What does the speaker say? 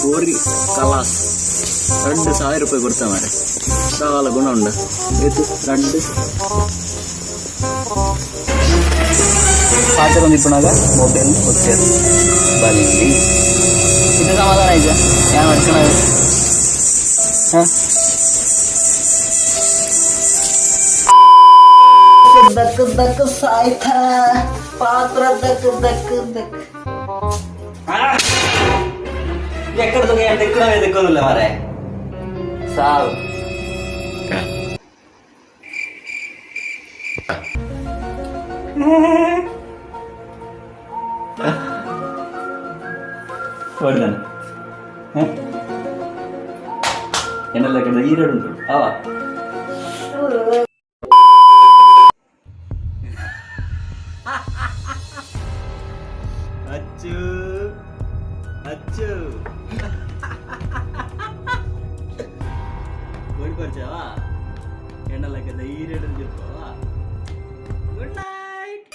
ಕೋರಿ ಕಲಾಸ್. 2000 ರೂಪಾಯಿ ಕೊಡ್ತಾ ಮಾರೆ. ದಾಲ ಗುಣ ಉಂಡ ಏತು ರಡ್ಡ್ ಪಾತೆರೊಂದಿಪ್ಪುನಗ ಮೊಬೈಲ್ ಒತ್ತೆರ್ ಬಲ್ಲಿ. ಇದು ಸಮಾಧಾನ ಆಯ್ತಾ? ಯಾನ್ ಮಡ್ಕಣ. ದಕ್ ದಕ್ ಸಾಯ್ತ ಪಾತ್ರ ದಕ್ ದಕ್ ದಕ್. ಎಕ್ಕಡ ದಿಕ್ಕುನವೇ ದಿಕ್ಕೊಂದಿಲ್ಲ ಮಾರೆ ಸಾವು. ಹೊಡ್ದಾನೆ ಎನ್ನೆಲ್ಲ ಕಡೆ ಈರಡು ಉಂಟು ಅವ. ಅಚ್ಚು ಅಚ್ಚು ಓಡಿಪರ್ಚಾವಾ? ಎಣ್ಣಲಕ್ಕ ಧೈರ್ಯ చెప్పవా? Good night.